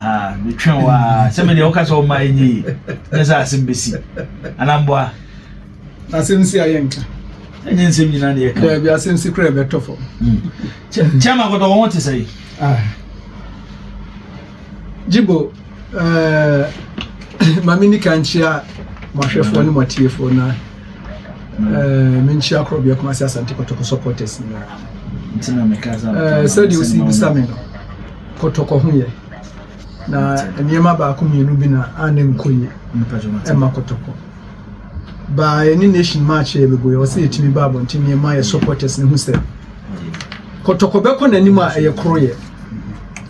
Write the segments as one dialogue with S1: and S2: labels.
S1: Ah, metwɛn wo aa sɛ medeɛ woka sɛ woma ɛnyɛ yi nyɛ sɛ asɛm bɛsi anamboa.
S2: Asɛm si a yɛnka.
S1: Ɛnyɛ nsɛm nyinaa ne yɛka.
S2: Daabi, asɛm si koraa ɛbɛtɔ fam.
S1: Chairman kɔtɔ wɔn ho te sɛ yi.
S2: Ah. Jibo, eh, ma me nika nkyia mo ahwɛfoɔ ne mo atiefoɔ na eh, menkyia korɔbea Kumasi Asante Kɔtɔkɔ supporters nyinaa.
S1: Nti na meka sɛ
S2: eh, sɛdeɛ wosi bisa me no, Kɔtɔkɔ ho yɛ. Na nneɛma baako mmienu bi na a ne nkɔ yie ɛma Kɔtɔkɔ. Baa yɛne Nation match yɛ bɛbɔ yɛ ɔsɛ yɛtumi ba abɔnten ne yɛma yɛ supporters ne ho sɛ Kɔtɔkɔ bɛkɔ n'anim a ɛyɛ koro yɛ.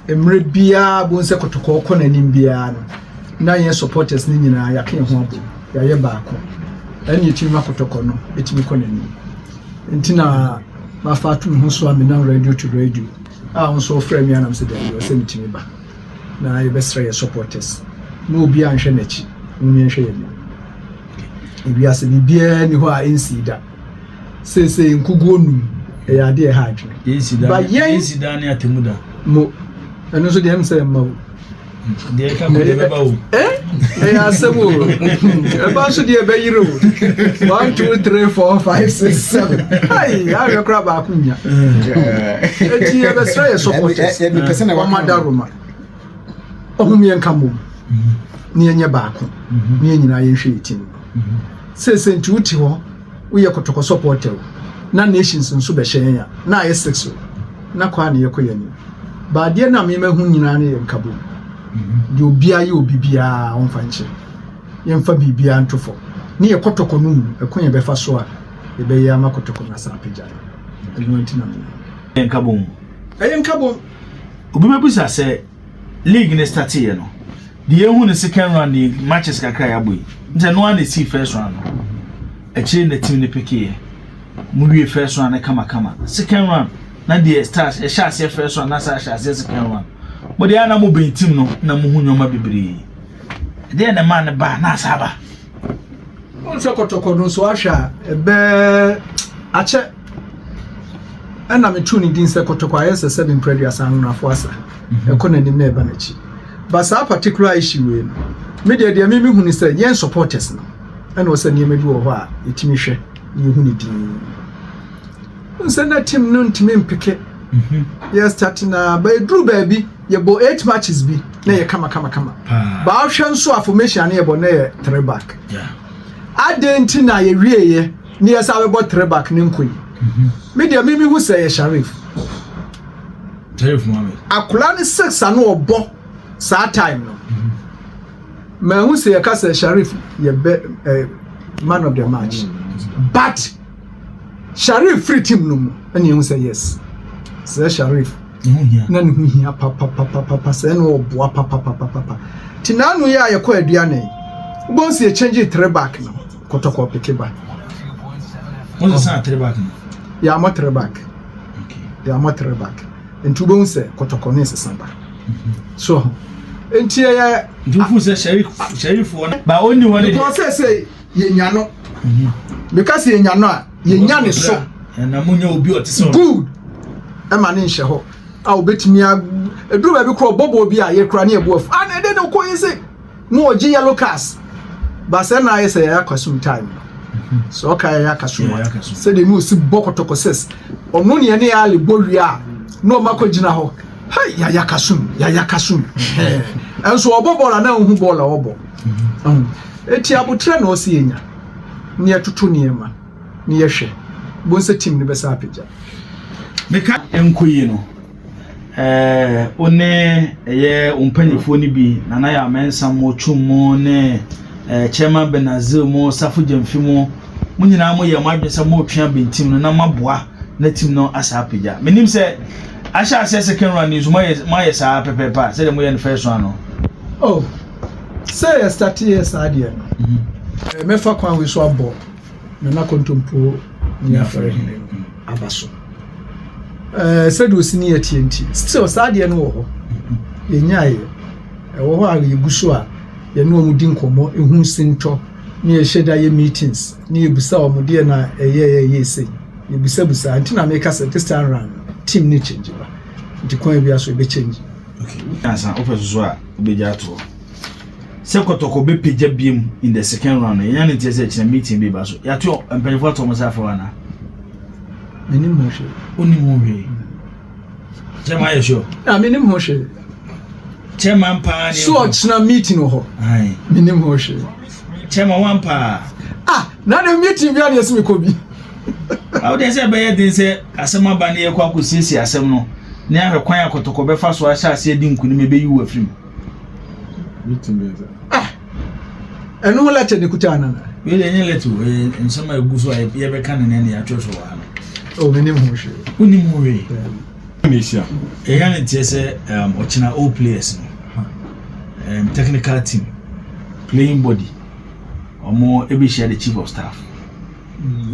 S2: Mmerɛ biara bohu sɛ Kɔtɔkɔ kɔ n'anim biara no na yɛn supporters ne nyinaa yɛaka yɛn ho abom, yɛayɛ baako. Ɛne yɛtumi ma Kɔtɔkɔ no ɛtumi kɔ n'anim. Nti na mafa ato me ho so a menam radio to radio a wo nso wofrɛ me a na mesɛ daabi ɔsɛ metumi ba na yɛbɛsrɛ yɛ supporters na obi anhwɛ n'akyi na yɛnhwɛ yɛn anim. Ewiase biribiara ni hɔ a ɛnsii da. Seesei nkuguo num ɛyɛ adeɛ ɛha adwene.
S1: Ba yɛn yɛnsi da ne atemu da.
S2: Mo ɛno nso deɛ ɛm sɛ ɛmma o.
S1: Deɛ ɛka kɔ deɛ ɛbɛba o.
S2: Ɛyɛ asɛm o. Ɛba nso deɛ ɛbɛyere o. 1 2 3 4 5 6 7. Ayi ahwɛ koraa baako nya. Eti yɛbɛsrɛ yɛ supporters. Wɔn adaroma. Ɔhom yɛn ka mmom. Ne yɛnyɛ baako. Ne yɛn nyinaa yɛnhwɛ yɛ team no. Seesei nti wote hɔ woyɛ kɔtɔkɔ supporter o. Na nations nso bɛhyɛ yɛn a na ayɛ 6 o. Na kɔ a na yɛkɔ yɛn anim. Ba adeɛ no a me mahu nyinaa no yɛ nkabom. Deɛ obiara yɛ obi biara ɔmfa nkyɛ. Yɛmfa biribiara nto fam. Ne yɛ kɔtɔkɔ no mu ɛko yɛn bɛfa so a yɛbɛyɛ ama kɔtɔkɔ no asan apagya no. Ɛno nti na me.
S1: Ɛyɛ nkabom.
S2: Ɛyɛ nkabom.
S1: Obi bɛbisa sɛ league no starteeɛ no deɛ yɛhu no second round yi matches kakra yɛabɔ yi nti ɛno ara na ɛsii first round no akyire na team no pekeeɛ. Mo wie first round no kamakama. Second round na deɛ stars ɛhyɛ aseɛ first round na saa hyɛ aseɛ second round. Mo deɛ na mo bɛn team no na mo hu nneɛma bebree. Ɛdeɛ na ɛmaa ne ba na asa aba.
S2: Wɔn sɛ kɔtɔkɔ no nso ahwɛ a ɛbɛɛ akyɛ ɛna metu ne din sɛ kɔtɔkɔ ayɛ sɛ sɛbi mprɛduasa anwonafo asa mhm. ɛkɔ n'anim na ɛba n'akyi but saa particular issue wei no me deɛ deɛ me mehu ne sɛ yɛn supporters no ɛna ɔsɛ nneɛma bi wɔ hɔ a yɛtumi hwɛ na yɛhu ne din. Wohu sɛ na team no ntumi mpeke. Mhm. Yɛ start na ba eduru baabi yɛbɔ eight matches bi na yɛ kama kama kama. Ba ahwɛ nso a formation a na yɛbɔ na yɛ three back. Adɛn nti na yɛwieɛ na yɛsa bɛbɔ three back ne nkɔ yi? Mhm. Me deɛ me mehu sɛ yɛ Sharif.
S1: Sharif Mohammed.
S2: Akwadaa ne six ano ɔbɔ saa time no. Mm -hmm. Mahu sɛ yɛka sɛ Sharif yɛ bɛ eh, man of the match but Sharif firi team no mu ɛna ehu sɛ yes sɛ Sharif na ne ho hia papapapapa sɛ ɛna ɔboa papapapapa ti n'ano yɛ a yɛkɔ aduane wobɛhu sɛ yɛ change three back no kɔtɔkɔ peke ba.
S1: Wọ́n sọ sàn three back no.
S2: Yɛ amɔ three back. Yɛ amɔ three back. Nti wobɛhu sɛ kɔtɔkɔ ne nsesa ba. So nti ɛyɛ.
S1: Nti wofu sɛ sheriff wɔ no ba ɔnni hɔ ne deɛ.
S2: Because sɛ sɛ yɛnya no. Meka sɛ yɛnya no a yɛnya ne so.
S1: Ɛna mo nya obi ɔte sɛ ɔno.
S2: Good. Ɛma ne nhyɛ hɔ a obetumi a eduru baabi korɔ ɔbɔbɔ bi a yɛkura ne ɛbu afu. Ah na ɛdɛ na ɔkɔ yi se. Na ɔgye yellow cars ba sɛ na ayɛ sɛ yɛyɛ akasum time no sɛ ɔka yɛyɛ akasum a sɛdeɛ ne ɔsi bɔ kɔtɔkɔ sɛs ɔno ne ɛne ale bɔ wie a na ɔma kɔ gyina hɔ hei yɛayɛ akasum yɛayɛ akasum ɛnso ɔbɔ bɔɔl a na ɔhu bɔɔl a ɔbɔ eti abotrɛ na ɔsi yɛnya ne yɛtoto nneɛma ne yɛhwɛ bon sɛ team no bɛsa apagya.
S1: Meka nkɔ yi no Ɛɛ wo ne ɛyɛ wo mpanimfoɔ no bi, Nana Yaw Mensah mo, Twum mo ne ɛɛ Chairman Benazir mo, Safo Gyamfi mo, mo nyinaa moyɛ mo adwene sɛ moretwe abɛn team no na moaboa na team no asa apagya. Menim sɛ ahyɛ aseɛ second round yi nso moayɛ moayɛ saa pɛpɛɛpɛ a sɛdeɛ moyɛ no first round no.
S2: Oh, sɛ yɛ start yɛ saa deɛ no, mm -hmm. mɛfa kwan wei so abɔ Nana Kontompo ne Afɔrehene no aba so. Ɛɛ sɛdeɛ osi ne yɛteɛ nti, still saa adeɛ no wɔ hɔ. Yɛnyaeɛ. Ɛwɔ hɔ a yɛgu so a yɛne wɔn di nkɔmmɔ, ehu sintɔ, ne yɛhyɛ da yɛ meetings, ne yɛbusa wɔn deɛ na ɛyɛ ɛyɛ sei. Yɛbusabusa. Nti na meka sɛ this time round no, team no change ba. Nti kwan bi aso ɛbɛ change.
S1: Okay. Ansa wopɛ soso a wobɛgya ato hɔ sɛ Kɔtɔkɔ bɛpagya biem in the second round no, yɛnya ne nteɛ sɛ kyerɛ meeting bi ba so. Yɛato mpanyinfoɔ ato ɔmo sɛ afrɛ wo anaa?
S2: Menim ho hwee.
S1: Wonim ho hwee? Chairman ayɛ sure?
S2: Na menim ho hwee.
S1: Chairman paa ne
S2: So ɔkyena meeting wɔ hɔ?
S1: Aye.
S2: Menim ho hwee.
S1: Chairman wan paa.
S2: Ah, na de meeting bi a na yɛsi mekɔ bi.
S1: Awo deɛ sɛ ɛbɛyɛ den sɛ asɛm aba ne yɛkɔ akɔsiesie asɛm no ne ahwɛ kwan a Kɔtɔkɔ bɛfa so ahyɛ aseɛ di nkunim ɛbɛyi wo afiri mu.
S3: Meeting bɛn sɛ?
S2: Ah, ɛno ho letter ne kuta anana.
S1: Wei deɛ ɛnyɛ letter o, ɛyɛ nsɛm a ɛgu so a yɛbɛka ne nɛ ne yɛatwerɛtwerɛ wɔ ha no.
S2: Oh, menim ho hwee.
S1: Wonim ho hwee?
S3: Na ehyia.
S1: Ɛyɛ ne nteɛ sɛ ɔkyena old players no, technical team, playing body, ɔmo ɛbɛhyia the chief of staff.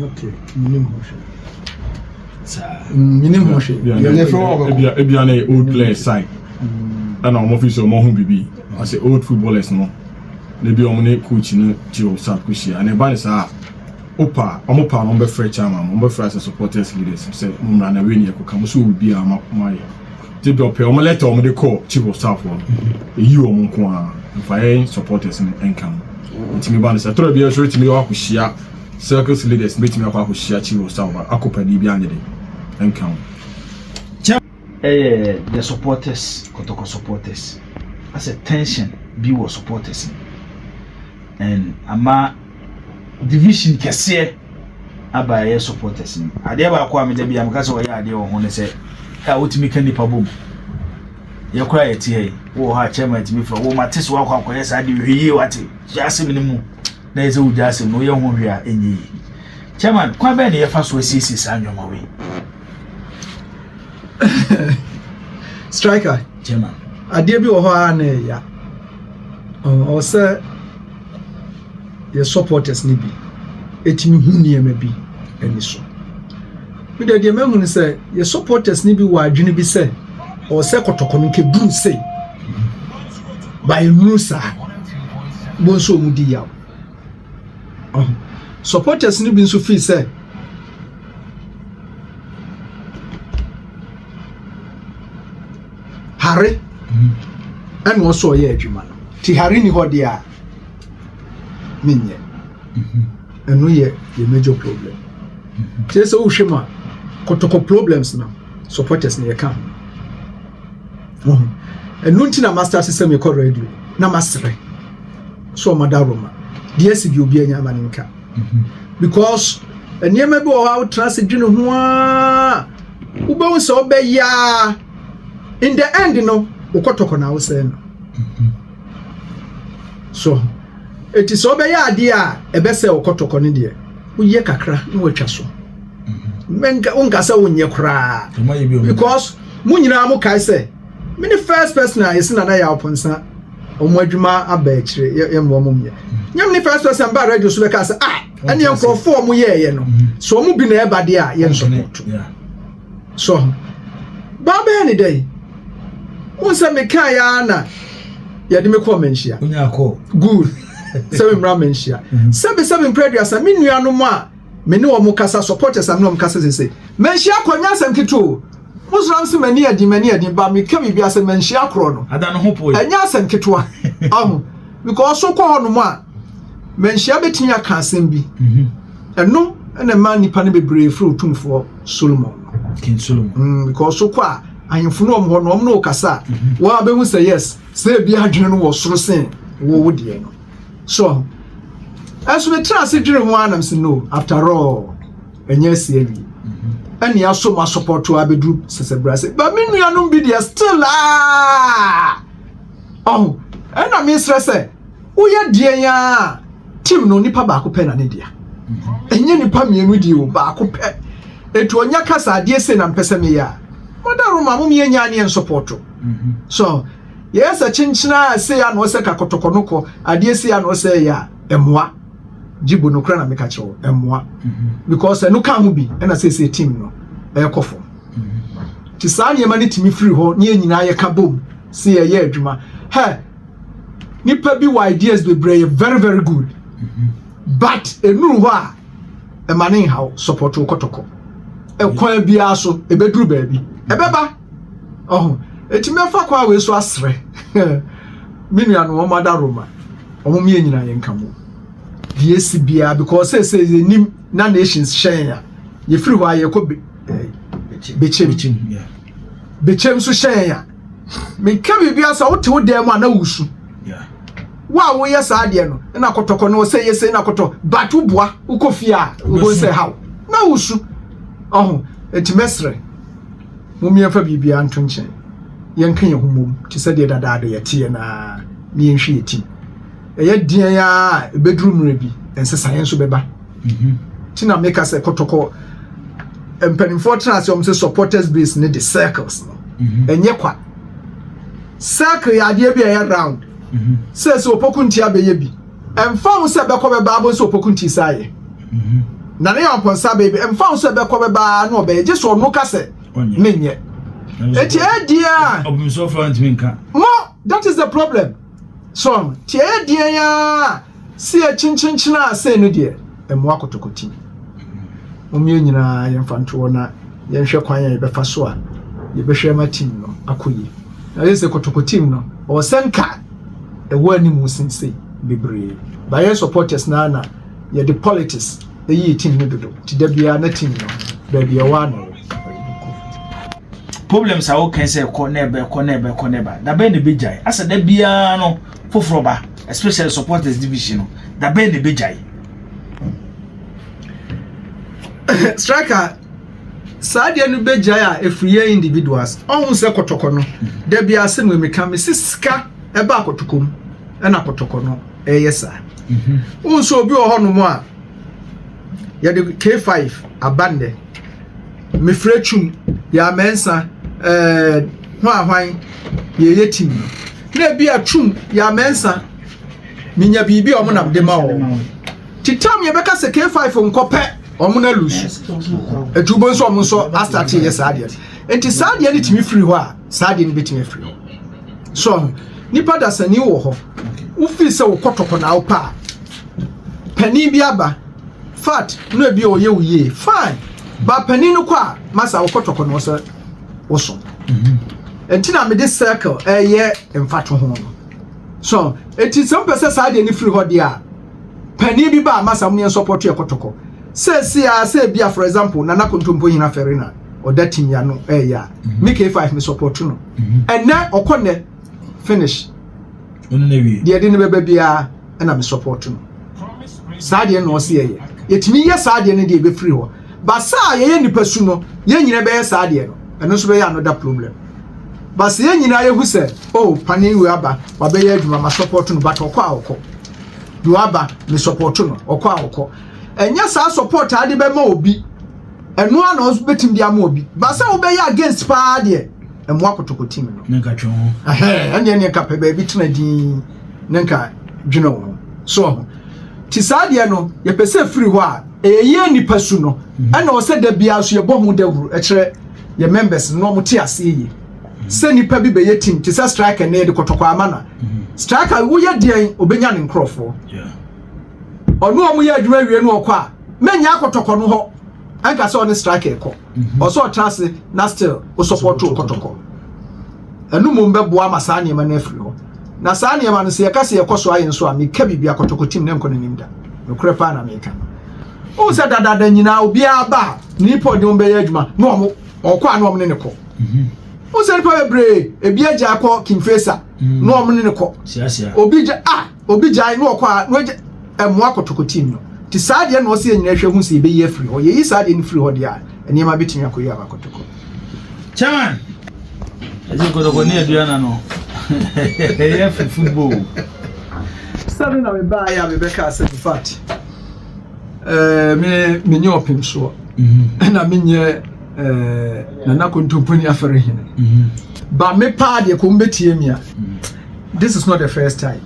S2: Okay, menim ho hwee.
S1: Saa.
S2: Menim ho hwee.
S3: Ebia na yɛ old players side. Ɛna ɔmo fi sɛ ɔmo ho bibi. Ɔsɛ old footballers no. Na ebi ɔmo ne coach no chief of staff ko hyia. Na ɛba ne saa, opa ɔmo pa no, ɔmo bɛfrɛ chairman, ɔmo bɛfrɛ asɛ supporters leaders sɛ mo mmra na wei ne yɛkɔka mo so wɔ bibi a mo ayɛ. Nti bi ɔpɛ ɔmo letter ɔmo de kɔ chief of staff hɔ no, eyi wɔn nko ara nfa yɛn supporters no nka ho. Nti mi ba ne sɛ tɔrɔ bi nso etumi akɔhyia circles leaders, betumi akɔhyia chief of staff akɔ panin bi anyɛ de nka ho.
S1: Ɛyɛ the supporters, Kɔtɔkɔ supporters, asɛ tension bi wɔ supporters no and ama division kɛseɛ aba ɛyɛ supporters no. Adeɛ baako a meda bi a meka sɛ ɔyɛ adeɛ wɔ ho ne sɛ a wotumi ka nipa bom. Yɛkora yɛte ha yi, wowɔ hɔ a, chairman tumi frɛ wo, mate so wakɔ akɔyɛ saa de, hwɛ yie, wate gya asɛm no mu na yɛ sɛ wogya asɛm no woyɛ ho hwee a ɛnyɛ yie. Chairman, kwan bɛn ne yɛfa so asiesie saa nnwoma wei?
S2: Striker.
S1: Chairman.
S2: Adeɛ bi wɔ hɔ a na ɛya ɔwɔ sɛ yɛ supporters no bi ɛtumi hu nneɛma bi ani so. Mi deɛ mahu no sɛ yɛ supporters no bi wɔ adwene bi sɛ ɔwɔ sɛ Kɔtɔkɔ no nkɛduru sei ba nnuru saa bo nso ɔmu di yaw. Supporters no bi nso feel sɛ hare ɛna ɔsɔ ɔyɛ adwuma no ti hare ni hɔ deɛ a menyɛ. Ɛno yɛ major problem. Kyerɛ sɛ wohwɛ mu a, Kɔtɔkɔ problems no, supporters no yɛka ho. Ɛno nti na master sɛ mekɔ radio na masrɛ so ɔmada Roma deɛ asi bi obi anya ama ne nka, because nneɛma bi wɔ hɔ a wotena ase dwene ho a, wobɛhu sɛ wobɛyɛ in the end no, wokɔtɔkɔ na wosɛe no so. Eti sɛ wobɛyɛ adeɛ a ɛbɛsɛ wokɔtɔkɔ no deɛ, woyɛ kakra na watwa so. Wonka sɛ wonyɛ koraa, because mo nyinaa mo kae sɛ me ne first person a yɛsi Nana yɛ Aponsa ɔmo adwuma aba akyire, yɛ mmoa mo nyɛ nyɛ. Me ne first person ba radio so bɛka sɛ, ah, ɛne nkurɔfoɔ ɔmo yɛɛyɛ no so, ɔmo bi na ɛba deɛ a yɛn support so baa bɛyɛ ne dɛn. Wọn sɛ meka ya na yɛde me kɔɔ Manhyia. Good, sɛ me mmra Manhyia, sɛbi sɛbi mpere 30, me nuanom a me ne wɔn kasa, supporters a me ne wɔn kasa sese Manhyia kɔ nyɛ asɛm ketewa o. Muslim sɛ m'ani adi, m'ani adi ba meka biribi asɛ Manhyia korɔ no ɛnyɛ asɛm ketewa ɔho, because so kɔ hɔnom a, Manhyia bɛtumi aka asɛm bi. Ɛno ɛna ɛma nipa no bebree firi Otumfoɔ Solomon.
S1: King Solomon.
S2: Because so kɔ a, ahemfo no wɔn hɔ no, wɔn no kasa a, wɔn abɛhu sɛ yes, sɛ ebi adwene no wɔ soro sen wo deɛ no so. Ɛnso metena ase dwene ho anam sɛ no, after all, ɛnyɛ asi awie ɛne aso ma support abɛduru sɛsɛ ase ba. Me nuanom bi deɛ, still aa ɔho ɛna mesrɛ sɛ woyɛ deɛ ya a, team no nipa baako pɛ na ne dea, ɛnyɛ nipa mmienu deɛ o, baako pɛ. Etu ɔnya kasa adeɛ sei na mpɛ sɛ meyɛ a, mɔda roma mo mmiɛ nya ne yɛn support so. Yɛyɛ sɛ kyenkyena a sei a na ɔsɛ ka Kɔtɔkɔ no kɔ adeɛ sei a na ɔsɛ yɛ a, ɛmoa gyibo no kora na meka kyerɛ wo, ɛmoa, because ɛno ka ho bi ɛna seesei team no ɛrekɔ fam. Nti saa nneɛma no tumi firi hɔ ne yɛn nyinaa yɛka bom sɛ yɛyɛ adwuma. Hɛ, nipa bi wɔ ideas bebree, yɛ very very good, but enuru hɔ a, ɛma ne nhaw support wo Kɔtɔkɔ ɛkwan biara so, ebeduru baabi ɛbɛba ɔho. Eti mɛfa kwan wei so asrɛ me nuanom wɔn ada Roma wɔn mmiɛ nyinaa yɛn ka mu deɛ esi biara because sɛ sɛ yɛnim na nations hyɛn a yɛfiri hɔ a yɛkɔ be bɛkyɛm bɛkyɛm nso hyɛn a meka biribi asa wote wo dan mu a na wusu wo a woyɛ saa adeɛ no na kɔtɔkɔ no sɛ yɛsɛ na kɔtɔ but woboa wokɔ fie a wobɛhu sɛ haw na wusu ɔho enti mɛsrɛ Momyɛmfa biribiara nto nkyɛn, yɛnka yɛn ho mmom te sɛ deɛ dadaada yɛteɛ no ara na yɛnhwɛ yɛn tim. Ɛyɛ deɛn ara a ɛbɛduru mmerɛ bi, nsesaeɛ nso bɛba. Nti na meka sɛ kɔtɔkɔ mpanimfoɔ tena ase wɔn sɛ supporters base ne de circles no ɛnyɛ kwa. Circle yɛ adeɛ bi a ɛyɛ round. Sɛ sɛ opoku nti abɛyɛ bi. Ɛmfa ho sɛ ɛbɛkɔ bɛba abɔ sɛ opoku nti saa yɛ. Na ne yɛ ɔpɔnsa bɛyɛ bi. Ɛmfa ho sɛ ɛbɛkɔ bɛba na ɔbɛyɛ gye sɛ ɔno ka sɛ menyɛ. Eti ɛyɛ deɛ a.
S1: Ɔbɛnsɔfo ntumi nka.
S2: Mo that is the problem. So ti ɛyɛ deɛ a si yɛ kyenkyenkyen a sei no deɛ ɛmmoa kotokoti. Mom yɛn nyinaa yɛmfa ntoɔ na yɛnhwɛ kwan a yɛbɛfa so a yɛbɛhwɛ ma team no akɔ yie. Na yɛ sɛ kotoko team no ɔwɔ sɛ nka ɛwɔ anim sen sei bebree. Ba yɛn supporters naa na yɛde politics ɛyi yɛ team no dodo. Nti da biara na team no baabi ɛwɔ a na ɛwɔ.
S1: Problems a wokan sɛ ɛkɔ na ɛba ɛkɔ na ɛba ɛkɔ na ɛba da bɛn na ɛbɛgyae asɛ da biara no foforɔ ba especially supporters division no da bɛn na ɛbɛgyae.
S2: Striker saa deɛ no bɛgyae a ɛfiri yɛn individuals ɔhu sɛ kɔtɔkɔ no da bi ase mu meka me sɛ sika ɛba akɔtɔkɔ mu ɛna kɔtɔkɔ no ɛyɛ saa wohu sɛ obi wɔ hɔnom a yɛde K5 aba nnɛ mefrɛ twum yɛ amɛnsa ɛɛ ho ahwan yɛyɛ team no na ebi a twum yɛ amɛnsa menya biribi a ɔmo nam de ma wɔn titam yɛbɛka sɛ K5 nkɔ pɛ ɔmo na lusu etu bo nso ɔmo nso asate yɛ saa deɛ nti saa deɛ no tumi firi hɔ a saa deɛ no bɛtumi afiri hɔ so nipa dasani wɔ hɔ wofiri sɛ wokɔ tɔkɔ na wopɛ a panin bi aba fat no ebi a ɔyɛ wo yie fine ba panin no kɔ a masa wokɔ tɔkɔ na ɔsɛ woso nti na mede circle ɛyɛ mfato ho no so eti sɛ mpɛ sɛ saa deɛ no firi hɔ deɛ a panin bi ba a masa mo yɛn support yɛ kɔtɔkɔ sɛsi a sɛ ebi a for example nana kontompo hina fɛre na ɔda team ya no ɛyɛ a me K5 me support no ɛnɛ ɔkɔ nɛ finish deɛ de ne bɛba biara ɛna me support no saa deɛ na ɔsi yɛyɛ yɛtumi yɛ saa deɛ no deɛ ɛbɛfiri hɔ ba saa yɛyɛ nipa su no yɛn nyinaa bɛyɛ saa deɛ no ɛno nso bɛyɛ another problem ba sɛ yɛn nyinaa yɛhu sɛ oh panin wei aba wabɛyɛ adwuma ma support no but ɔkɔ a ɔkɔ deɛ aba me support no ɔkɔ a ɔkɔ ɛnyɛ saa support a de bɛma obi ɛno a na ɔbɛtumi de ama obi ba sɛ wobɛyɛ against paa deɛ ɛmmoa kotoko team no
S1: ne nka twe ho
S2: ɛneɛ neɛ nka pɛ baabi tena din ne nka dwene wo ho so ho nti saa deɛ no yɛpɛ sɛ firi hɔ a ɛyɛ yɛ nipa su no ɛna ɔsɛ da biara so yɛbɔ ho dawuro ɛkyerɛ yɛ members no ɔmo te aseɛ yie sɛ nipa bi bɛyɛ team te sɛ striker ne yɛde kɔtɔkɔ ama na striker woyɛ deɛn obɛnya ne nkorɔfoɔ ɔno a ɔmo yɛ adwuma wie no ɔkɔ a mɛnya akɔtɔkɔ no hɔ ɛnka sɛ ɔne striker kɔ ɔsɛ ɔtena ase na still o support kɔtɔkɔ ɛno mu bɛboa ma saa nneɛma no afiri hɔ na saa nneɛma no sɛ yɛka sɛ yɛkɔ so ayɛ nso a meka biribi akɔtɔkɔ team ne nkɔ n'anim da nokorɛ paa na meka no wohu sɛ dadaada nyinaa obiara ba a nipa ɔde wɔn bɛyɛ adwuma na ɔmo ɔkɔ a na ɔmo ne ne kɔ wohu sɛ nipa bebree ebi agya akɔ King Faisal na ɔmo ne ne kɔ obi gya a obi gyae na ɔkɔ a na ɔgya ɛmoa kɔtɔkɔ team no nti saa deɛ na ɔsɛ yɛn nyinaa hwɛ hu sɛ yɛbɛyi afiri hɔ yɛyi saa deɛ no firi hɔ deɛ a nneɛma bɛtumi akɔ yi aba kɔtɔkɔ.
S1: Chairman ɛsɛ kɔtɔkɔ ne aduana no ɛyɛ fi football.
S2: Sɛde na mebaa yɛ a mebɛka sɛ in fact me menyɛ ɔpem soɔ ɛna menyɛ nana kontomponi afɛre hene ba me paa deɛ kɔm bɛtie mi a this is not the first time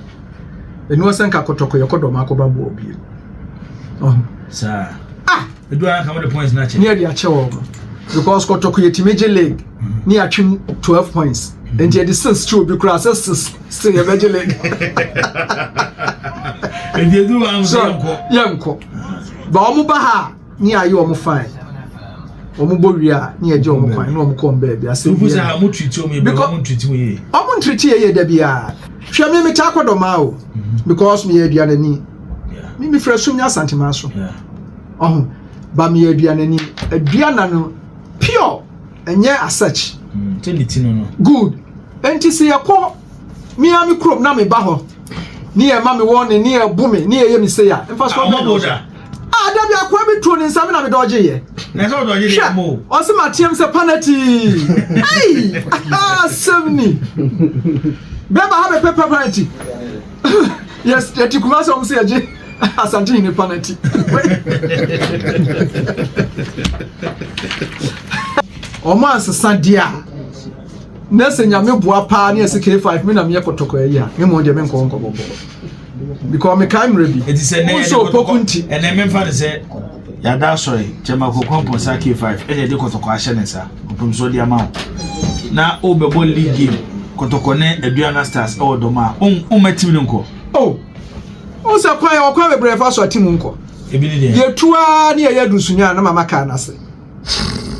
S2: ɛnu ɔsɛ nka kɔtɔkɔ yɛkɔ dɔm akɔba boɔ bio
S1: saa
S2: ah
S1: aduana ka mo de points na kyɛ
S2: ne yɛde akyɛ wɔn mo because kɔtɔkɔ yɛtumi gye league ne yɛatwem 12 points nti yɛde 6 kyɛ obi koraa sɛ 6 still yɛbɛgye league
S1: nti edu wa
S2: so
S1: yɛnkɔ
S2: yɛnkɔ ba wɔn ba ha ne yɛayɛ wɔn fine. Wɔn bɔ wie a ne yɛgye wɔn kwan na wɔn kɔ wɔn baabi asɛm
S1: Wofu
S2: bi
S1: sɛ ha mo treat wɔn yie bɛ wɔn treat wɔn yie.
S2: Wɔn ntreat yɛ yie da biara. Hwɛ me metaa kɔ dɔmaa o because meyɛ aduanani. Me mefiri Asum ne Asanteman so. Ɔho ba meyɛ aduanani. Aduana no pure ɛnyɛ asach.
S1: Sɛ ne ti no no.
S2: Good. Enti sɛ yɛkɔ me ara me kurom na meba hɔ ne yɛ ma me wɔne ne yɛ bo me ne yɛ yɛ me sei a mfa so
S1: ɔbɛ no da
S2: ah dabi akoa bi tuo ne nsa me na me dɔgye yɛ
S1: na sɛ ɔdɔgye deɛ mo
S2: ɔse ma team sɛ panati ei asɛm ni bɛba ha bɛpɛ pɛ panati yes yɛte kuma sɛ ɔm sɛ yɛgye asante hene panati ɔmo ansesa deɛ a Na sɛ Nyame boa paa ne yɛse K5 me na meyɛ kɔtɔkɔ ayi a, me mmom deɛ menkɔ nkɔbɔ bɔɔl. Because mekae mmerɛ bi,
S1: Eti sɛ
S2: wo nso opoku nti.
S1: Ɛnɛ memfa no sɛ yɛada asɔre kyɛma kɔkɔ mpɔnsa K5 ɛna ɛde kɔtɔkɔ ahyɛ ne nsa ɔpem so de ama wo na wobɛbɔ league game kɔtɔkɔ ne Aduana Stars ɛwɔ dɔm a womma team no nkɔ.
S2: Oh, wo sɛ kwan yɛwɔ kwan bebree fa so a team nkɔ.
S1: Ebi ne deɛ.
S2: Yɛtu ara ne yɛyɛ adusunya a na mama kaa no ase.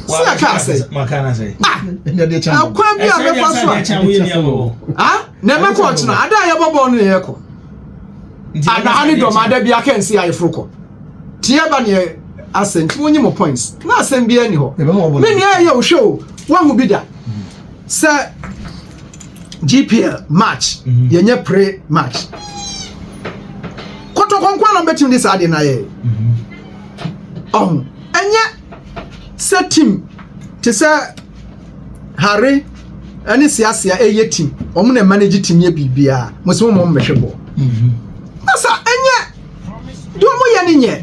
S2: sɛ yɛka asɛe ah ɛkwan bi a bɛfa so a ah na ɛmɛkɔ ɔkyena ada a yɛbɔ bɔɔl no na yɛkɔ anaa ne dɔm ada bi aka nsi ayeforo kɔ tie ba neɛ asɛ nti wonyi mo points na asɛm bi ani hɔ me nua ɛyɛ wohwɛ o wahu bi da sɛ GPL match mhm. yɛnyɛ pre match kɔtɔkɔnkɔn na mbɛtumi de saa adeɛ no ayɛ mhm. Ɔho, ɛnyɛ sɛ team te sɛ Hare ɛne Siasia ɛyɛ team, wɔn na manage team yɛ biribiara, mo sɛ wɔn mmɛhwɛ bɔɔl. Mhm. Masa ɛnyɛ deɛ wɔn yɛ ne nyɛ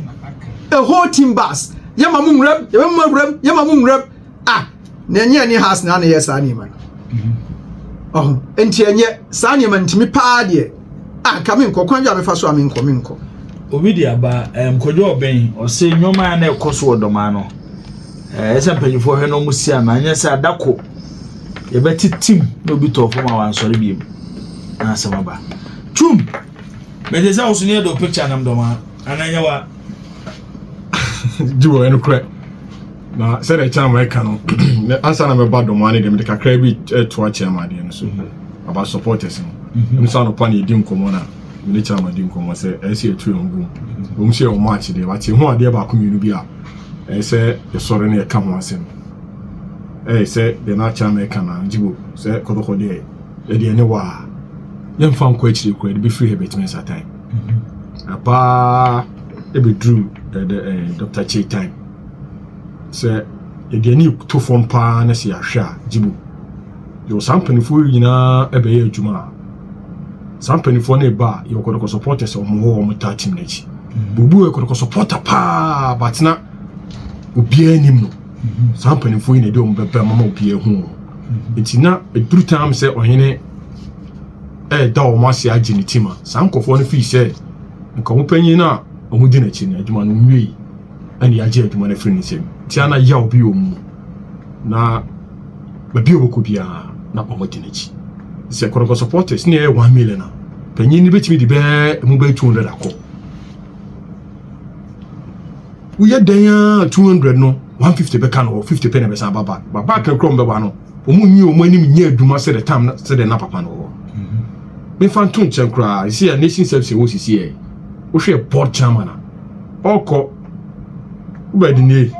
S2: a whole team bus yɛ ma mo nwuram, yɛ ma mo nwuram, yɛ ma mo nwuram. Ah, na ɛnyɛ ɛne house na na yɛ saa nneɛma no. Ɔho, nti ɛnyɛ saa nneɛma ntumi paa deɛ. Ah, nka menkɔ kwan bi a mefa so a menkɔ menkɔ.
S1: Obi de aba ɛm Kwadwo Ɔbɛn ɔse nneɛma a na ɛkɔ so wɔ dɔmaa no ɛɛ sɛ mpanyinfoɔ hwɛ na wɔn si ano anyɛ sɛ adako yɛbɛte tim na obi tɔɔ fam a wansɔre biem na asɛm aba tum mɛte sɛ woso ne yɛ dɔ picture nam dɔmaa anaa nyɛ wa.
S3: Gye wɔ ɛno korɛ. Na sɛdeɛ kyɛn ɛka no ansa na mɛba dɔm ano deɛ mede kakra bi to akyɛn ma adeɛ no so mhm. about supporters no mhm. ɛno sɛ anɔpa na yɛdi nkɔmmɔ na mene kyɛn ma di nkɔmmɔ sɛ ɛyɛ sɛ yɛtu yɛn ho gu wɔn sɛ yɛwɔ match deɛ wate ho adeɛ baako mmienu bi a ɛyɛ sɛ yɛsɔre na yɛka ho asɛm ɛyɛ sɛ deɛ na akyɛn ma ɛka na gyibo sɛ kɔtɔkɔ deɛ yɛdeɛ ne waa yɛmfa nkɔ akyire kora yɛde bɛfiri Herbert Mensah time mhm. ɛpaa ɛbɛduru Dr. Che time Sɛ yɛde ani to fam paa na sɛ yɛahwɛ a, Jibo, yɛwɔ saa mpanimfoɔ yi nyinaa bɛyɛ adwuma a, saa mpanimfoɔ no reba a, yɛwɔ kɔtɔkɔ supporters a wɔn wɔ wɔn taa team no akyi. Obi wɔ kɔtɔkɔ supporter paa, but na obiara nim no. Saa mpanimfoɔ yi na ɛde wɔn bɛba mama obiara hu wɔn. Nti na ɛduru time sɛ ɔhene ɛreda wɔn ase agye ne team a, saa nkurɔfoɔ no fii sɛ nka wɔn panyin no a wɔdi n'akyi no adwuma no nwiei. ɛna yɛagye adwuma no afiri ne nsam nti ana yaw bi wɔ mu na baabi a wɔkɔ biara na wɔadi n'akyi sɛ kɔtɔkɔ supporters ne ɛyɛ 1 million a panyin no bɛtumi de bɛɛ mu bɛyɛ 200 akɔ woyɛ dɛn a 200 no 150 bɛka no 50 pɛ na ɛbɛsan aba back ba back no kura wɔn bɛba no wɔn nyi wɔn anim nyɛ adwuma sɛ the time sɛ the na papa no wɔ mefa nto nkyɛn koraa sisi a nation service wɔ sisi yɛ wohwɛ board chairman a ɔkɔ wobɛdi nie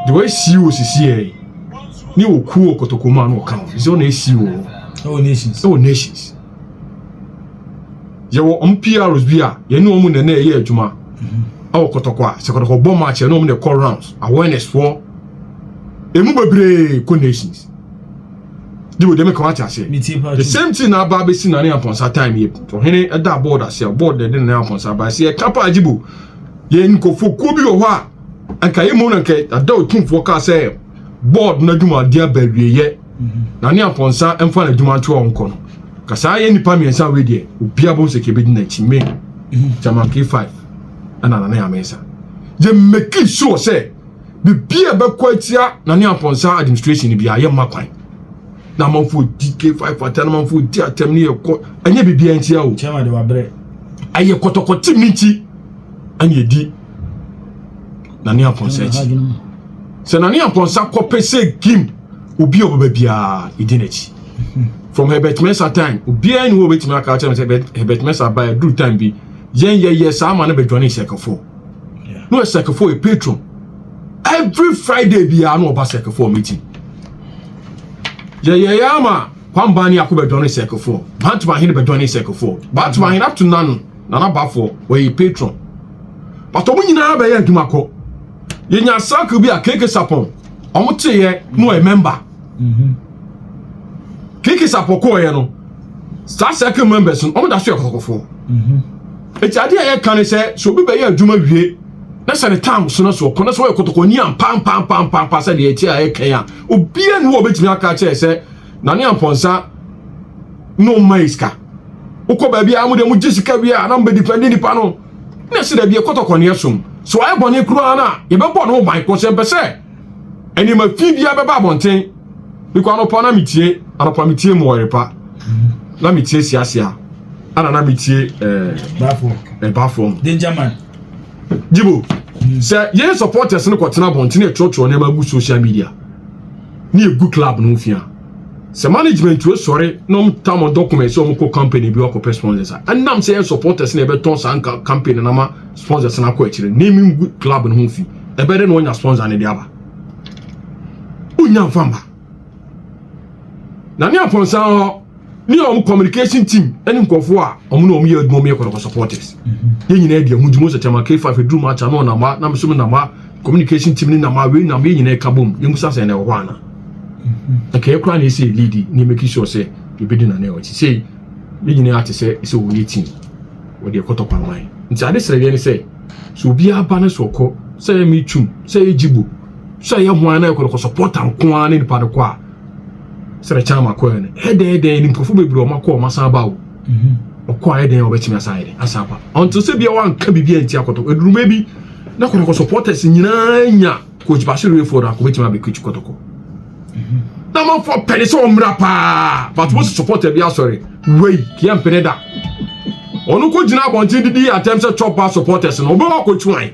S3: deɛ wɔasi wɔ sisi yɛ ne wɔ kuo wɔ kotoko mu a na ɔka ho sɛ ɔna esi wɔ
S1: ɛwɔ nations
S3: ɛwɔ nations yɛwɔ ɔmo PRs bi a yɛne ɔmo na na ɛyɛ adwuma ɛwɔ kotoko a sɛ kotoko bɔ match ɛne ɔmo na ɛkɔ rounds awareness foɔ emu bebree kɔ nations de wo deɛ meka wate aseɛ the same thing na aba abɛsi nane ampɔnsa time yɛ ɔhene ɛda board ase a board na ɛde nane ampɔnsa aba ase ɛka pa agyibo yɛ nkɔfoɔ kuo bi wɔ hɔ a nka yɛ mu na nka ada otumfoɔ kaa sɛ board no adwumadeɛ aba awieyɛ nane ampɔnsa mfa n'adwuma nto a ɔnkɔ no ka saa yɛ nnipa mmiɛnsa wei deɛ obiara bɔ sɛ kɛbɛdi n'akyi me chairman K5 ɛna nane amensa yɛ make sure sɛ biribi a ɛbɛkɔ atia Nane Amponsah administration no biara yɛmma kwan na amanfoɔ di K5 atɛm na amanfoɔ di atɛm ne yɛkɔ ɛnyɛ biribiara ntia o
S1: chairman de wabrɛ
S3: ɛyɛ kɔtɔkɔtem ne nti ɛne ɛdi Nane Amponsah akyi. Sɛ Nane Amponsah kɔpɛ sɛ gim obi a ɔbɛba biara ɛdi n'akyi. From Herbert Mensah time, obiara ni hɔ obɛtumi aka akyerɛ me sɛ Herbert Mensah ba ɛduru time bi, yɛn yɛyɛ saa ma no bɛdwane Circle 4. No yɛ Circle 4 yɛ patron. Every Friday biara na ɔba Circle 4 meeting. Yɛyɛ yɛ ama Kwamba ne Ako bɛdwane Circle 4. Bantama Ahene bɛdwane Circle 4. Bantama Ahene up to now no, Nana Bafoɔ wɔyɛ patron. But ɔmo nyinaa bɛyɛ adwuma kɔ. Yɛnya circle bi a KK Sapon ɔmo teeɛ na ɔyɛ member. KK Sapon kɔɔyɛ no, saa circle members no ɔmo da so yɛ kɔtɔkɔfoɔ. Eti adeɛ a yɛka ne sɛ sɛ obi bɛyɛ adwuma wie na sɛ ne time so na so ɔkɔ na sɛ ɔyɛ kɔtɔkɔni a mpampampampa sɛ deɛ ɛti a yɛka a obiara ni hɔ a obɛtumi aka kyerɛ sɛ Nane Amponsah na ɔmma yɛ sika. Wokɔ baabi a mo deɛ mo gye sika wie a na mo bɛ depend nipa no na ɛsɛ dɛbi kɔtɔkɔ ne ɛsom so ayɛ bɔne koraa no a yɛbɛbɔ ne ho ban kɔ sɛ mpɛ sɛ nneɛma fi biara bɛba abɔnten. Bikɔ anɔpa na metie, anɔpa metie mu ɔrepa na metie siasia ana na metie ɛɛ bafoɔ
S1: Danger man.
S3: Jibo sɛ yɛn supporters no kɔtena abɔnten ɛtwerɛtwerɛ nneɛma gu social media ne egu club no fia sɛ management wo sɔre na ɔmo tam ɔmo document sɛ ɔmo kɔ company bi ɔkɔpɛ sponsors a, ɛnam sɛ yɛn supporters na yɛbɛtɔn saa nka company na ma sponsors na akɔ akyire ne mi gu club no ho fi, ɛbɛyɛ dɛ na ɔnya sponsor ne de aba onya nfa mba. Na ne Amponsah hɔ ne ɔmo communication team ɛne nkurɔfoɔ a ɔmo na ɔmo yɛ adwuma, ɔmo yɛ kɔtɔkɔ supporters, yɛn nyinaa di ɛho dwuma sɛ kyɛma K5 eduru mu akya na ɔnam ha na nso nam ha, communication team ne nam ha, wei nam, yɛn nyinaa ka bom yɛn kusa sɛ ɛna ɛwɔ hɔ ana nka yɛ koraa na esi lead ne make sure sɛ yɛbɛdi nane a ɔkyi sei. Yɛn nyinaa ate sɛ wɔyɛ team wɔde ɛkɔtɔkɔ aman nti ade srɛ yɛn ne sɛ obiara ba ne so ɔkɔ sɛ ɛyɛ mi twum, sɛ ɛyɛ Jibo, sɛ ɛyɛ hwan na ɛkɔtɔkɔ supporter nko ara ne nipa no kɔ a sɛ ɛkyɛn ama kɔ yɛ no ɛdɛn ɛdɛn ni nkurɔfoɔ bebree ɔmo akɔ ɔmo asan ba o ɔkɔ a ɛdɛn ɔbɛtumi asan yɛ dɛ asan ba until sɛ bia wanka biribi a nti akɔtɔkɔ eduruma bi na kɔtɔkɔ supporters nyinaa nya Coach Bashir Hayford akɔ bɛtumi abɛ coach kɔtɔkɔ na amanfoɔ pɛne sɛ ɔmmra paa, but mo supporter bi asɔre wei kìí mpene da ɔno kɔ gyina abɔnten didi atɛm sɛ chop bar supporters no ɔbɛwɔ akɔtwi wan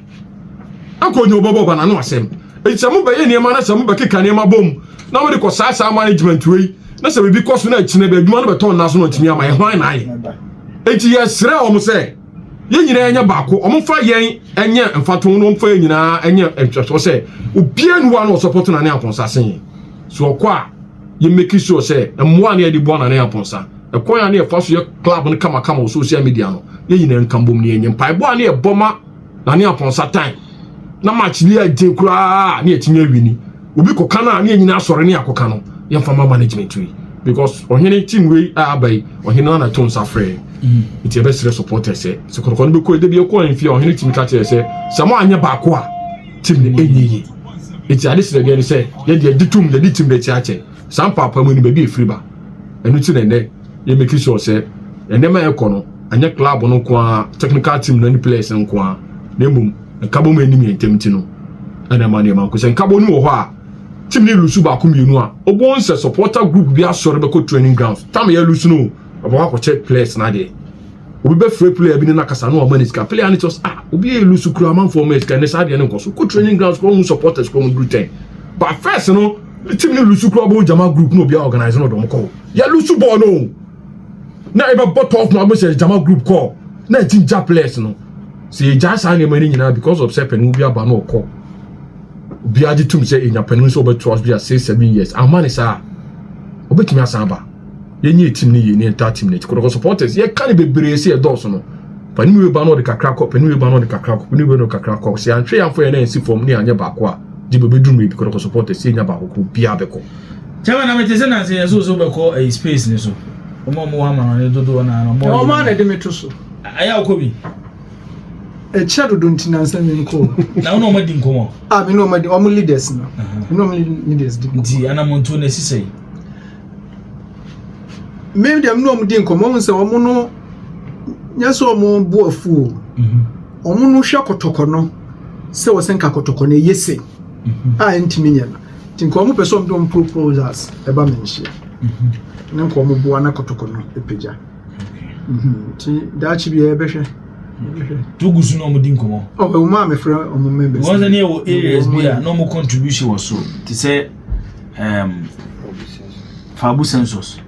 S3: akɔ nyɛ ɔbɛbɔ ɔba n'ano asɛm. Eti sɛ mo bɛyɛ nneɛma na sɛ mo bɛkeka nneɛma bom na mo de kɔ saa saa management wei na sɛ biribi kɔ so na akyinɛ bɛ adwuma no bɛtɔn nna so na ɔtumi ama yɛ hwan na ayɛ. Eti yɛsrɛ wɔn sɛ yɛn nyinaa nyɛ baako, wɔn fa yɛn nyɛ mfato no, wɔn fa yɛn nyinaa nyɛ nhwɛsoɔ sɛ obiara ni hɔ a na ɔsɔpɔtɔ Nane Amponsah sen yɛn so ɔkɔ a yɛ make sure sɛ mmoa ne yɛde boa Nane Amponsah, ɛkwan a ne yɛfa so yɛ club no kamakama wɔ social media no, yɛn nyinaa nka mbom ne yɛnyɛ mpaebɔ a ne yɛbɔ ma Nane Amponsah time na match ni agye koraa ne yɛtumi awi ni obi kɔka no a ne yɛn nyinaa asɔre ne akɔka no yɛmfa ma management wei because ɔhene team wei a aba yi, ɔhene no ana to nsa frɛ. Nti yɛbɛsrɛ supporters sɛ kɔtɔkɔ no bɛkɔ ɛda bi ɛkɔ ahemfie a ɔhene tumi ka kyerɛ sɛ mo anyɛ baako a team no ɛnyɛ yie. Nti ade srɛ deɛ ne sɛ yɛde yɛde tum yɛde team no akyi akyɛ saa mpaapa mu no baabi efiri ba. Ɛno ti na ɛnɛ yɛ make sure sɛ nneɛma ɛkɔ no anyɛ club no nko ara, technical team no ne players no nko ara, na mmom nkabɔ mu anim yɛn ntɛm ti no ɛna ɛma nneɛma nko sɛ nkabɔ no wɔ hɔ a team ne lose baako mmienu a obɔn sɛ supporter group bi asɔre bɛkɔ training grounds tam yɛ lose no ɔbɛkɔ akɔkyɛ players n'adeɛ, obi bɛfrɛ player bi ne nakasa na ɔma ne sika, player ne kyerɛ ah obi yɛ lose kura amanfoɔ ɔma sika ne saa adeɛ ne nkɔ so kɔ training grounds kɔ ɔmo supporters kɔ ɔmo duru 10. But first no team ne lose kura ɔbɔ jama group na obi a organize na ɔdɔm kɔ yɛ lose ball no na ɛbɛbɔ 12 na ɔbɛsɛ jama group kɔ na ɛgyingya players no sɛ yɛgya saa nneɛma no nyinaa because of sɛ panin bi aba na ɔkɔ obiara gye tum sɛ enya panin nso ɔbɛto bi a 6, 7 years ama ne saa ɔbɛtumi asan aba. Yɛnyɛ team no yie ne yɛnta team no akyi. Kɔtɔkɔ supporters yɛka ne bebree sɛ yɛdɔɔso no, panin wei ba na ɔde kakra kɔ, panin wei ba na ɔde kakra kɔ, panin wei na ɔde kakra kɔ. Sɛ yɛantwe yɛn afɔ yɛn na yɛnsi fam ne yɛanyɛ baako a gye bɛbɛduru mu ebi kɔtɔkɔ supporters yɛnya baako kɔ obiara bɛkɔ.
S1: Chairman, na mete sɛ nansi yɛ so so bɛkɔ ɛyi space ne so ɔmo a ɔmo wɔ ama no ne dodoɔ na ɔmo.
S2: Ɔmo a na ɛde me to so.
S1: Ayɛ akɔ bi.
S2: Ɛkyɛ dodo nti nansa mi nkɔ.
S1: Na wɔn a ɔmo adi nkɔmɔ?
S2: A mi ne ɔmo adi, ɔmo leaders no, mi ne ɔmo leaders di nkɔmɔ.
S1: Nti anamontuo na esi sɛ?
S2: Mi deɛ mi ne ɔmo di nkɔmɔ, ɔmo sɛ ɔmo no nyɛ sɛ ɔmo bo afu o, ɔmo no hwɛ kɔtɔkɔ no sɛ wɔsɛ nka kɔtɔkɔ no eye se a ntumi nyɛ no nti nka ɔmo pɛ sɛ ɔmo de ɔmo proposals ɛba mi nhyia ne nka ɔmo boa na kɔtɔkɔ no apagya. Nti daakye bi yɛbɛhwɛ.
S1: To gu so na ɔmo di nkɔmɔ.
S2: Ɔ ɛwɔ mu a mefrɛ ɔmo members.
S1: Wɔn sɛ ne yɛ wɔ areas bi a na ɔmo contribution wɔ so te sɛ Fabu census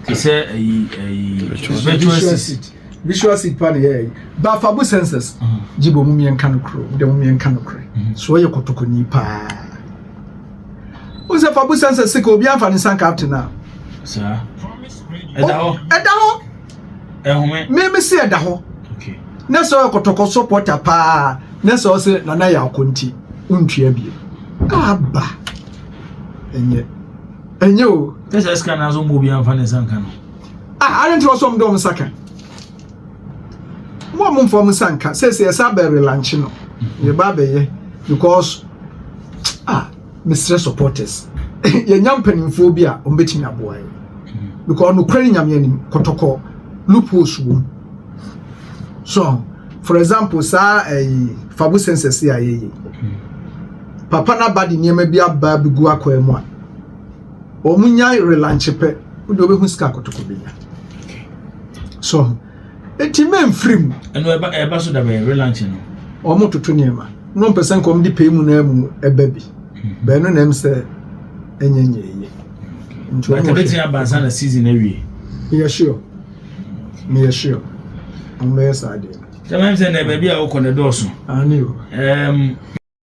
S1: te sɛ ɛyi ɛyi virtual seat.
S2: Visual seat pa na yɛ yi. Ba Fabu census. Gye bɔ mu mmiɛnka no koro, de mu mmiɛnka no koro. So ɔyɛ kɔtɔkɔni paa. O sɛ Fabu census sika obi anfa ne nsa nka up to now.
S1: Saa. Ɛda hɔ.
S2: Ɛda hɔ.
S1: Ɛhome.
S2: Mímí si ɛda hɔ.
S1: Okay.
S2: Ne sɛ ɔyɛ kɔtɔkɔ supporter paa ne sɛ ɔsɛ nana yɛ akɔnti ntua bie. Aba. Ɛnyɛ. Ɛnyɛ o.
S1: Ne sɛ sika naa so mo obi anfa ne nsa nka no.
S2: Ah, adi nti wɔsɔ ɔmo de ɔmo nsa ka. Mo a mo nfa ɔmo nsa nka sɛsɛ yɛsa abɛ relaunch no. Yɛba abɛyɛ because ah mesrɛ supporters. Yɛnya mpanimfoɔ bi a ɔmo bɛtumi aboa yɛ. Because nokorɛ ne Nyame anim kɔtɔkɔ loopholes wɔ mu. So for example saa ɛyi Fabu census yi a yɛyɛ. Papa n'aba de nneɛma bi aba abɛgu akwan mu a wɔn nya relaunch pɛ wode wobɛhu sika kɔtɔkɔ bɛnya. So eti mɛmfiri mu.
S1: Ɛno ɛba ɛba so dabɛ relaunch no.
S2: Wɔn toto nneɛma na wɔn pɛ sɛ nka wɔn de pay mu na mu ɛba bi. Bɛn no na ɛm sɛ ɛnyɛ nyɛ yie.
S1: Nti wɔn ɛbɛtumi aba ansa na season awie.
S2: Meyɛ sure. Meyɛ sure. Wɔn bɛyɛ saa deɛ.
S1: Sɛ mɛm sɛ na baabi a wokɔ no dɔɔso.
S2: Ani o.